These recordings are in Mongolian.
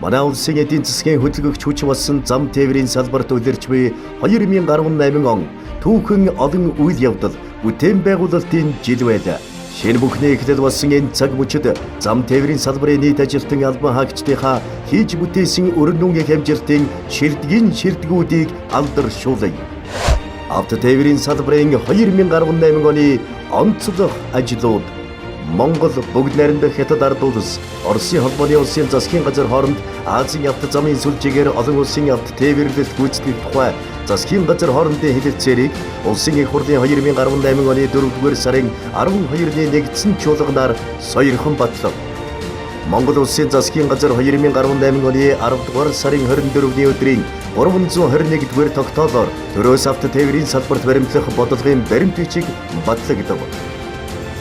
Манай улсын эдийн засгийн хөдөлгөгч хүч болсон зам тээврийн салбарт улирч буй 2018 он түүхэн олон үйл явдал бүтээн байгуулалтын жил байлаа. Шинэ бүхний эхлэл болсон энэ цаг мөчид зам тээврийн салбарын нийт ажилтан албан хаагчдынхаа хийж бүтээсэн өрнөн их амжилтын ширдгийн ширдгүүдийг алдаршуулъя. Автотээврийн салбарын 2018 оны онцлог ажлууд. Монгол бүгд найрамдах Хятад ард улс, Оросын холбооны улсын засгийн газар хооронд Азийн автозамын сүлжээгээр олон улсын автотээвэрлэлт гүйцэтгэх тухай засгийн газар хоорондын хэлэлцээрийг Улсын их хурлын 2018 оны 4-р сарын 12-ны нэгдсэн чуулганаар сойрхон батлав. Монгол улсын засгийн газар 2018 оны 10-р сарын 24-ний өдрийн 321-р тогтоолоор төрөөс автотээврийн салбарт баримтлах бодлогын баримт бичиг батлагдав.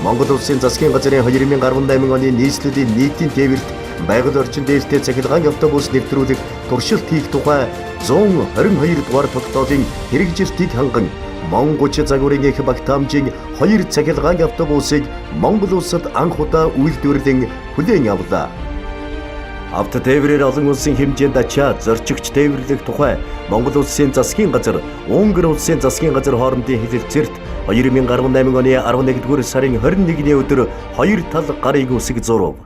Монгол улсын засгийн газрын 2018 оны нийслэлийн нийтийн тээвэрт байгаль орчин дээлтэй цахилгаан автобус нэвтрүүлэх туршилт хийх тухай 122 дугаар тогтоолын хэрэгжилтийг ханган Монгоч загварын их багтаамжийн 2 цахилгаан автобусыг Монгол улсад анх удаа үйлдвэрлэн хүлээн авлаа. Автотээврээр олон улсын хэмжээнд ачаа зорчигч тээвэрлэх тухай Монгол улсын засгийн газар, Унгар улсын засгийн газар хоорондын хэлэлцээрт 2018 оны 11-р сарын 21-ний өдөр хоёр тал гарын үсэг зурв.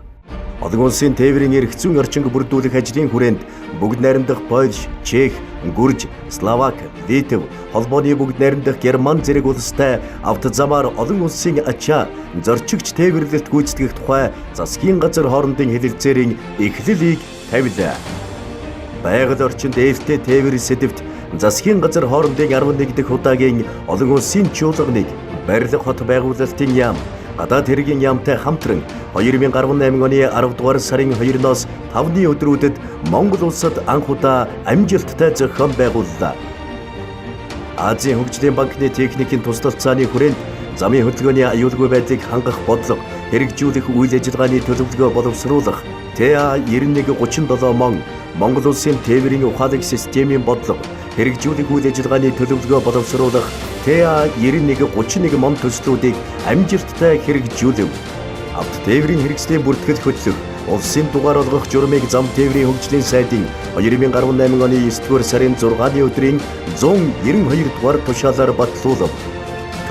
Олон улсын тээврийн эрх зүйн орчинг бүрдүүлэх ажлын хүрээнд бүгд найрамдах Польш, Чех, Гүрж, Словак, Литв, холбооны бүгд найрамдах Герман зэрэг улстай автозамаар олон улсын ачаа зорчигч тээвэрлэлт гүйцэтгэх тухай засгийн газар хоорондын хэлэлцээрийн эхлэлийг тавилаа. Байгаль орчинд ээлтэй тээвэр сэдэвт засгийн газар хоорондын 11 дахь удаагийн олон улсын чуулганыг Барилга хот байгуулалтын яам, гадаад хэргийн яамтай хамтран 2018 оны 10 дугаар сарын 2-ноос 5-ны өдрүүдэд Монгол улсад анх удаа амжилттай зохион байгууллаа. Азийн хөгжлийн банкны техникийн туслалцааны хүрээнд замын хөдөлгөөний аюулгүй байдлыг хангах бодлого, хэрэгжүүлэх үйл ажиллагааны төлөвлөгөө боловсруулах ТА 9137 мон Монгол улсын тээврийн ухаалаг системийн бодлого, хэрэгжүүлэх үйл ажиллагааны төлөвлөгөө боловсруулах ТА 9131 мон төслүүдийг амжилттай хэрэгжүүлэв. Автотээврийн хэрэгслийн бүртгэл хөтлөх, улсын дугаар олгох журмыг зам тээврийн хөгжлийн сайдын 2018 оны 9-р сарын 6-ны өдрийн 192 дугаар тушаалаар батлуулав.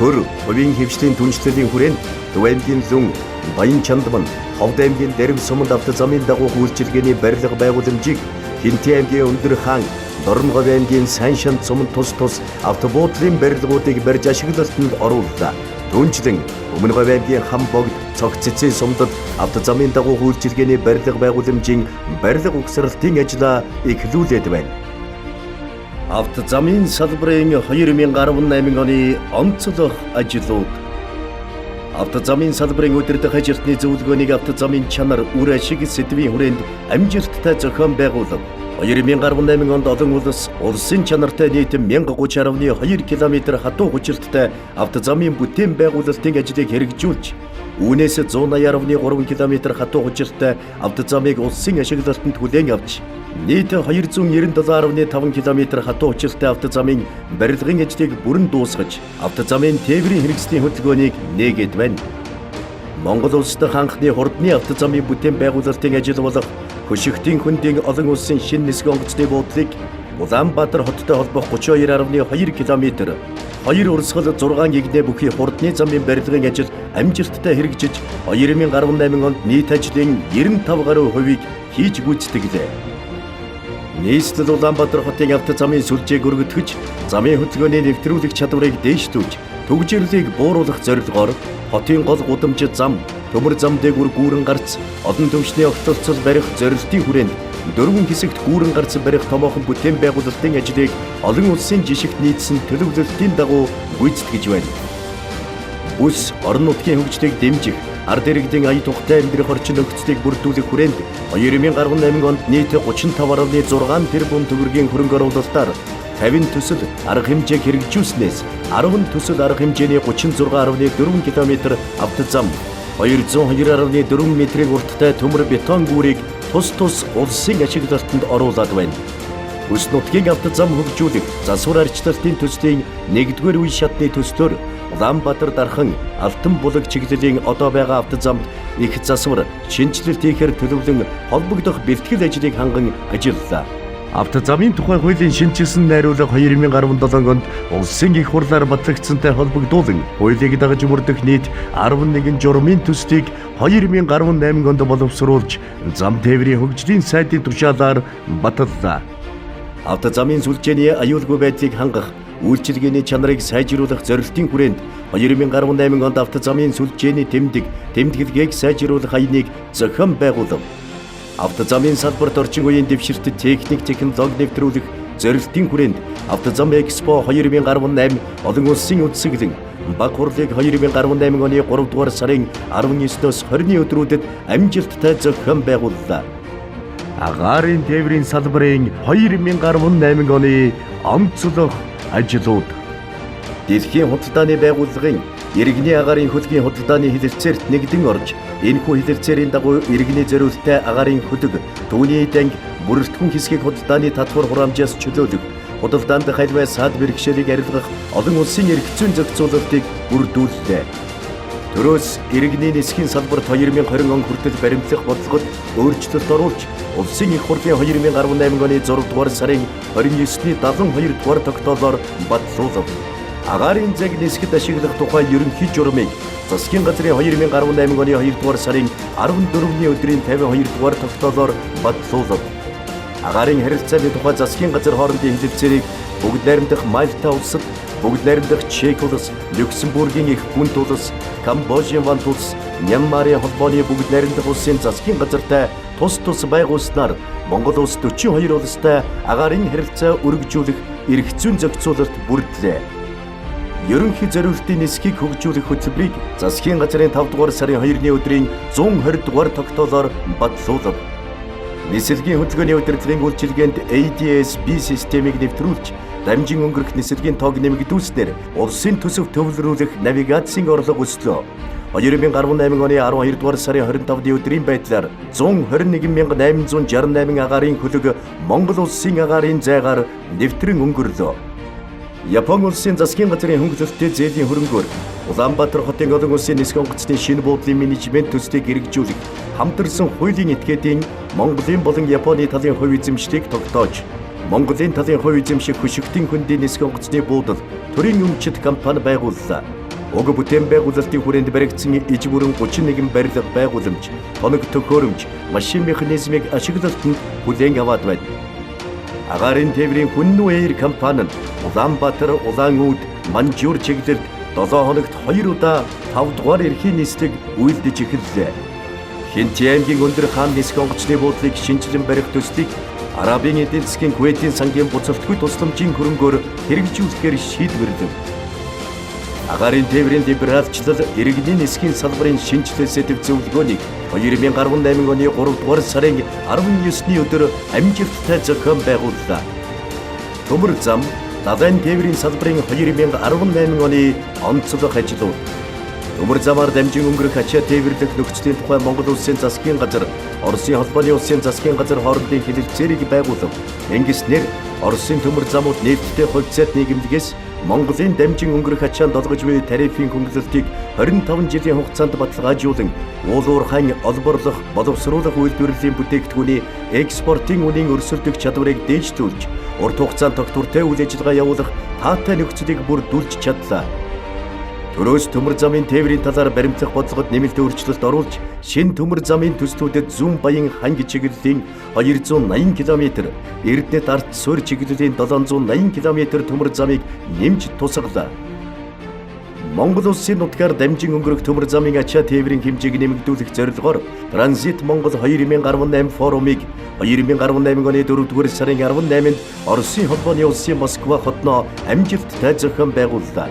Төр хувийн хэвшлийн түншлэлийн хүрээнд Төв аймгийн Лүн, Баян Чандман, Ховд аймгийн Дэрв суманд автозамын дагуух үйлчилгээний барилга байгууламжийг, Хэнтий аймгийн Өндөр хаан, Дорноговь аймгийн Сайн шанд суманд тус тус автобуудлын барилгуудыг барьж ашиглалтанд орууллаа. Түүнчлэн Өмнө Говь аймгийн Хам богд, Цог цэцэн сумдад автозамын дагуух үйлчилгээний барилга байгууламжийн барилга угсралтын ажлаа эхлүүлээд байна. Автозамын салбарын 2018 оны онцлог ажлууд. Автозамын салбарын удирдах ажилтны зөвлөгөөнийг автозамын чанар, үр ашиг сэдвийн хүрээнд амжилттай зохион байгуулав. 2018 онд олон улс улсын чанартай нийт 1030.2 км хатуу хүчилттэй автозамын бүтээн байгуулалтын ажлыг хэрэгжүүлж, үүнээс 180.3 км хатуу хүчилттэй автозамыг улсын ашиглалтанд хүлээн авч, нийт 297.5 км хатуу хүчилттэй автозамын барилгын ажлыг бүрэн дуусгаж, автозамын тээврийн хэрэгслийн хөдөлгөөнийг нээгээд байна. Монгол улс дахь анхны хурдны автозамын бүтээн байгуулалтын ажил болох Хөшигтийн хөндийн олон улсын шинэ нисэх онгоцны буудлыг Улаанбаатар хоттой холбох 32.2 км, хоёр урсгал 6 эгнээ бүхий хурдны замын барилгын ажил амжилттай хэрэгжиж, 2018 онд нийт ажлын 95 гаруй хувийг хийж гүйцэтгэлээ. Нийслэл Улаанбаатар хотын автозамын сүлжээг өргөтгөж, замын хөдөлгөөний нэвтрүүлэх чадварыг дээшлүүлж, түгжрэрлийг бууруулах зорилгоор хотын гол гудамж зам, төмөр зам дээгүүр гүүрэн гарц, олон түвшний огтолцол барих зорилтын хүрээнд дөрвөн хэсэгт гүүрэн гарц барих томоохон бүтээн байгуулалтын ажлыг олон улсын жишигт нийцсэн төлөвлөлтийн дагуу гүйцэтгэж байна. Бүс орон нутгийн хөгжлийг дэмжих, ард иргэдийн ая тухтай амьдрах орчин нөхцөлийг бүрдүүлэх хүрээнд 2018 онд нийт 35.6 тэрбум төгрөгийн хөрөнгө оруулалтаар 50 төсөл арга хэмжээг хэрэгжүүлснээс 10 төсөл арга хэмжээний 36.4 км автозам, 202.4 метрийн урттай төмөр бетон гүүрийг тус тус улсын ашиглалтанд оруулаад байна. Бүс нутгийн автозам хөгжүүлэх засвар арчлалтын төслийн 1-р үе шатны төслөөр Улаанбаатар Дархан Алтан булаг чиглэлийн одоо байгаа автозамд их засвар шинэчлэлт хийхээр төлөвлөн холбогдох бэлтгэл ажлыг ханган ажиллалаа. Автозамын тухай хуулийн шинэчилсэн найруулга 2017 онд улсын их хурлаар батлагдсантай холбогдуулан хуулийг дагаж мөрдөх нийт 11 журмын төслийг 2018 онд боловсруулж зам тээврийн хөгжлийн сайдын тушаалаар баталлаа. Автозамын сүлжээний аюулгүй байдлыг хангах, үйлчилгээний чанарыг сайжруулах зорилтын хүрээнд 2018 онд автозамын сүлжээний тэмдэг, тэмдэглэгээг сайжруулах аяныг зохион байгуулав. Автозамын салбарт орчин үеийн дэвшилтэт техник технологи нэвтрүүлэх зорилтын хүрээнд Автозам Экспо 2018 олон улсын үзэсгэлэн баг хурлыг 2018 оны 3 дугаар сарын 19-ноос 20-ны өдрүүдэд амжилттай зохион байгууллаа. Агаарын тээврийн салбарын 2018 оны онцлог ажлууд. Дэлхийн худалдааны байгууллагын иргэний агаарын хөлгийн худалдааны хэлэлцээрт нэгдэн орж, энэхүү хэлэлцээрийн дагуу иргэний зориулттай агаарын хөлөг, түүний данг бүрэлдэхүүн хэсгийг худалдааны татвар хураамжаас чөлөөлөх, худалдаанд хальвай саад бэрхшээлийг арилгах олон улсын эрх зүйн зохицуулалтыг бүрдүүллээ. Төрөөс иргэний нисхийн салбарт 2020 он хүртэл баримтлах бодлогод өөрчлөлт оруулж, улсын их хурлын 2018 оны 6 дугаар сарын 29-ний 72 дугаар тогтоолоор батлуулав. Агаарын зайг нисгэд ашиглах тухай ерөнхий журмыг засгийн газрын 2018 оны 2 дугаар сарын 14-ний өдрийн 52 дугаар тогтоолоор батлуулав. Агаарын харилцааны тухай засгийн газар хоорондын хэлэлцээрийг бүгд найрамдах Мальта улсад, бүгд найрамдах Чех улс, Люксембургийн их гүнт улс, Камбожийн вант улс, Мянмарын холбооны бүгд найрамдах улсын засгийн газартай тус тус байгуулснаар Монгол улс 42 улстай агаарын харилцаа өргөжүүлэх эрх зүйн зохицуулалт бүрдлээ. Ерөнхий зориултын нисхийг хөгжүүлэх хөтөлбөрийг засгийн газрын 5 дугаар сарын 2-ны өдрийн 120 дугаар тогтоолоор батлуулав. Нислэгийн хөдөлгөөний удирдлагын үйлчилгээнд ADS-B системийг нэвтрүүлж, дамжин өнгөрөх нислэгийн тоог нэмэгдүүлснээр улсын төсөв төвлөрүүлэх навигацийн орлого өслөө. 2018 оны 12 дугаар сарын 25-ны өдрийн байдлаар 121,868 агаарын хөлөг Монгол улсын агаарын зайгаар нэвтрэн өнгөрлөө. Япон улсын засгийн газрын хөнгөлөлттэй зээлийн хөрөнгөөр Улаанбаатар хотын олон улсын нисэх онгоцны шинэ буудлын менежмент төслийг хэрэгжүүлэх хамтарсан хуулийн этгээдийн Монголын болон Японы талын хувь эзэмшлийг тогтоож, Монголын талын хувь эзэмших хөшигтийн хөндийн нисэх онгоцны буудал төрийн өмчит компани байгууллаа. Уг бүтээн байгуулалтын хүрээнд баригдсан иж бүрэн 31 барилга байгууламж, тоног төхөөрөмж, машин механизмыг ашиглалтанд хүлээн аваад байна. Агаарын тээврийн Хүннү Эйр компани нь Улаанбаатар, Улаан-Үүд, Манжуур чиглэлд 7 хоногт 2 удаа 5 дугаар эрхийн нислэг үйлдэж эхэллээ. Хэнти аймгийн өндөр хаан нисэх онгоцны буудлыг шинэчлэн барих төслийг Арабын эдийн засгийн Кувейтийн сангийн буцалтгүй тусламжийн хөрөнгөөр хэрэгжүүлэхээр шийдвэрлэв. Агаарын тээврийн либералчлал иргэний нисхийн салбарын шинэчлэл сэдэв зөвлөгөөнийг 2018 оны 3 дугаар сарын 19-ний өдөр амжилттай зохион байгууллаа. Төмөр зам далайн тээврийн салбарын 2018 оны онцлог ажлууд. Төмөр замаар дамжин өнгөрөх ачаа тээвэрлэх нөхцөлийн тухай Монгол улсын засгийн газар, Оросын холбооны улсын засгийн газар хоорондын хэлэлцээрийг байгуулав. Ингэснээр Оросын төмөр замууд нээлттэй хувьцаат нийгэмлэгээс Монголын дамжин өнгөрөх ачаанд олгож буй тарифын хөнгөлөлтийг 25 жилийн хугацаанд баталгаажуулан уул уурхайн олборлох, боловсруулах үйлдвэрлэлийн бүтээгдэхүүний экспортын үнийн өрсөлдөх чадварыг дээшлүүлж, урт хугацаанд тогтвортой үйл ажиллагаа явуулах таатай нөхцөлийг бүрдүүлж чадлаа. Төрөөс төмөр замын тээврийн талаар баримтлах бодлогод нэмэлт өөрчлөлт оруулж, шинэ төмөр замын төслүүдэд Зүүн Баян ханги чиглэлийн 280 км, Эрдэнэт арт суурь чиглэлийн 780 км төмөр замыг нэмж тусгалаа. Монгол улсын нутгаар дамжин өнгөрөх төмөр замын ачаа тээврийн хэмжээг нэмэгдүүлэх зорилгоор Транзит Монгол 2018 форумыг 2018 оны 4-р сарын 18-нд Оросын холбооны улсын Москва хотноо амжилттай зохион байгууллаа.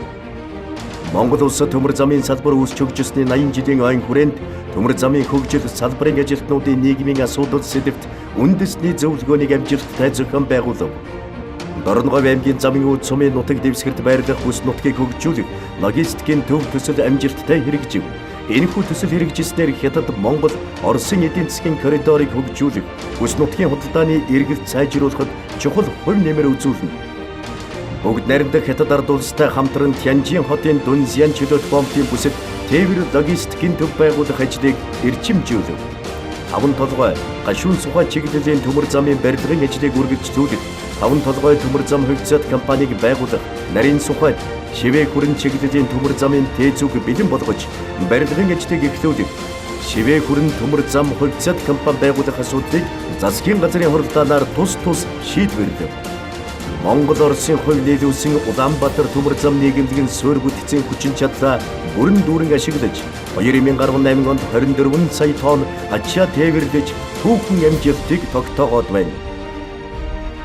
Монгол улсад төмөр замын салбар үүсч хөгжсөний 80 жилийн ойн хүрээнд төмөр замын хөгжил салбарын ажилтнуудын нийгмийн асуудал сэдэвт үндэсний зөвлөгөөнийг амжилттай зохион байгуулав. Дорногов аймгийн замын үүд сумын нутаг дэвсгэрт байрлах бүс нутгийг хөгжүүлэх логистикийн төв төсөл амжилттай хэрэгжив. Энэхүү төсөл хэрэгжижснээр Хятад, Монгол, Оросын эдийн засгийн коридорыг хөгжүүлэх, бүс нутгийн худалдааны эргэлт сайжруулахад чухал хувь нэмэр үзүүлнэ. Бүгд найрамдах Хятад ард улстай хамтран Тянжин хотын Дунзян чөлөөт бомбын бүсэд тээвэр логистикийн төв байгуулах ажлыг эрчимжүүлв. Таван толгой гашуун сухай чиглэлийн төмөр замын барилгын ажлыг үргэлжлүүлэх, таван толгой төмөр зам хувьцаат компанийг байгуулах, нарийн сухайд шивээ хүрэн чиглэлийн төмөр замын тээцүүг бэлэн болгож барилгын ажлыг эхлүүлэх, шивээ хүрэн төмөр зам хувьцаат компани байгуулах асуудлыг засгийн газрын хуралдаанаар тус тус шийдвэрлэв. Монгол Оросын хувь нийлүүлсэн Улаанбаатар төмөр зам нийгэмлэгийн суурь бүтцийн хүчин чадлаа бүрэн дүүрэн ашиглаж 2018 онд 24 сая тонн ачаа тээвэрлэж түүхэн амжилтыг тогтоогоод байна.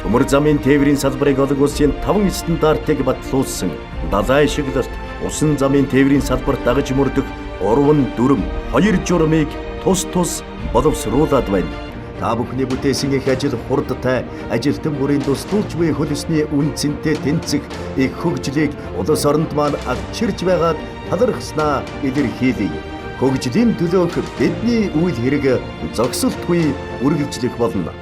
Төмөр замын тээврийн салбарыг олон улсын 5 стандартыг батлуулсан далай ашиглалт усан замын тээврийн салбарт дагаж мөрдөх 3 дүрм 2 журмыг тус тус боловсруулад байна. Та бүхний бүтээсэн их ажил хурдтай ажилтан бүрийн тусдуулж буй хөлсний үн цэнтэй тэнцэх их хөгжлийг улс оронд маань авчирч байгаад талархснаа илэрхийлье. Хөгжлийн төлөөх бидний үйл хэрэг зогсолтгүй үргэлжлэх болно.